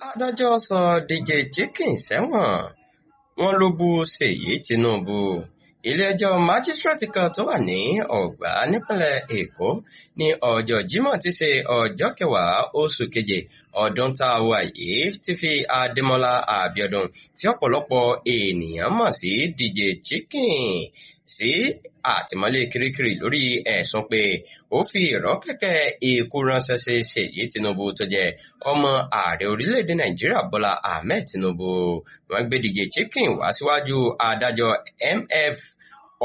Adájọ́ sọ DJ Chicken sẹ́wọ̀n, wọ́n ló bú Ṣèyí Tinubu. Ilé-ẹjọ́ májísrèètì kan tó wà ní Ọ̀gbà nípínlẹ̀ Èkó ní ọjọ́ Jímọ̀ tí ṣe ọjọ́ kẹwàá oṣù keje ọdún tá a wà yìí ti fi Adémọ́lá Abíọ́dún tí ọ̀pọ̀lọpọ̀ ènìyàn mọ̀ sí DJ Chicken sí àtìmọ́lé Kirikiri lórí ẹ̀sùn pé ó fi ìrọ́kẹ̀kẹ̀ ikú ránṣẹ́ sí Ṣèyí Tinubu tó jẹ́ ọmọ ààrẹ orílẹ̀-èdè Nàìjíríà Bọ́lá Ahmed Tinubu. Wọ́n gbé DJ Chicken wá síwájú adájọ́ MF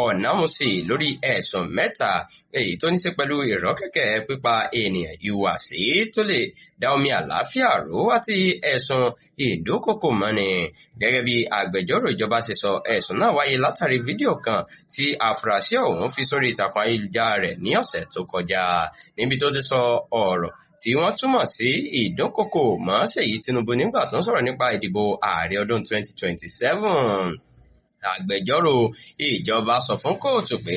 Ọ̀nàmúsì lórí ẹ̀sùn mẹ́ta èyí tó ní ṣe pẹ̀lú ìrọ́kẹ̀kẹ̀ pípa ènìyàn, ìhùwàsí tó lè da omi àlàáfíà rú àti ẹ̀sùn ìdúnkokò mọ́ni. Gẹ́gẹ́ bí agbẹjọ́rò ìjọba ṣe sọ, ẹ̀sùn náà wáyé látàrí fídíò kan tí àfúrásì ọ̀hún fi sórí ìtàkùn ayélujára rẹ̀ ní ọ̀sẹ̀ tó kọjá, níbi tó ti sọ ọ̀rọ̀ tí wọ́n túmọ̀ sí ìdúnkokò mọ́ Ṣèyí Tinubu nígbà tó ń sọ̀rọ̀ nípa ìdìbò ààrẹ ọdún 2027. Agbẹjọ́rò ìjọba sọ fún kóòtù pé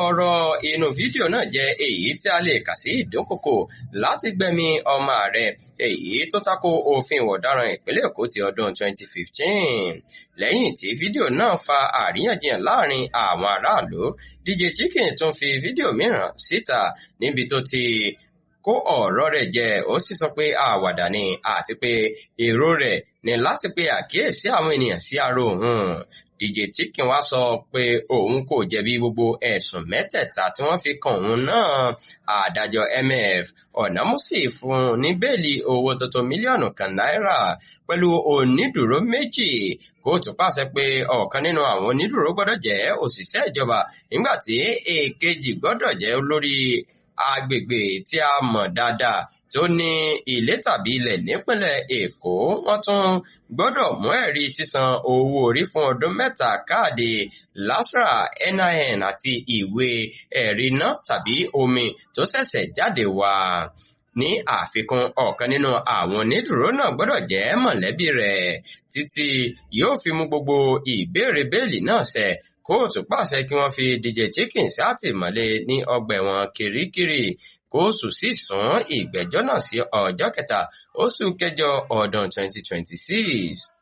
ọ̀rọ̀ inú fídíò náà jẹ́ èyí tí a lè kà sí ìdúnkokò láti gbẹ̀mí ọmọ ààrẹ, èyí tó tako òfin ìwà ọ̀daràn ìpínlẹ̀ Èkó ti ọdún 2015. Lẹ́yìn tí fídíò náà fa àríyànjiyàn láàrin àwọn aráàlú, DJ Chicken tún fi fídíò mìíràn síta níbi tó ti kó ọ̀rọ̀ rẹ̀ jẹ, ó sì sọ pé àwàdà ni àti pé èrò rẹ̀ ní láti pe àkíyèsí àwọn ènìyàn sí ara òun. DJ Chicken wá sọ pé òun kò jẹ̀bi gbogbo ẹ̀sùn mẹ́tẹ̀ẹ̀ta tí wọ́n fi kan òun náà. Adájọ́ MF Ọ̀nàmúsì fún un ní bẹ́ẹ̀lì owó tó tó mílíọ̀nù 1 náírà pẹ̀lú onídùúró méjì. Kóòtù pàṣẹ pé ọ̀kan nínú àwọn onídùúró gbọ́dọ̀ jẹ́ òṣìṣẹ́ ìjọba, nígbà tí èkejì gbọ́dọ̀ jẹ́ olórí agbègbè tí a mọ̀ dáadáa tó ní ilé tàbí ilẹ̀ nípínlẹ̀ Èkó. Wọ́n tún gbọ́dọ̀ mú ẹ̀rí sísan owó orí fún ọdún 3, káàdì LASRA, NIN àti ìwé ẹ̀rí iná tàbí omi tó ṣẹ̀ṣẹ̀ jáde wá. Ní àfikún, ọ̀kan nínú àwọn onídùúró náà gbọ́dọ̀ jẹ́ mọ̀lẹ́bí rẹ̀ títí yóò fi mú gbogbo ìbéèrè bẹ́ẹ̀lì náà ṣẹ. Kóòtù pàṣẹ kí wọ́n fi DJ Chicken sí àtìmọ́lé ní ọgbà ẹ̀wọ̀n Kirikiri. Kóòtù sì sún ìgbẹ́jọ́ náà sí ọjọ́ kẹta oṣù kẹjọ ọdún 2026.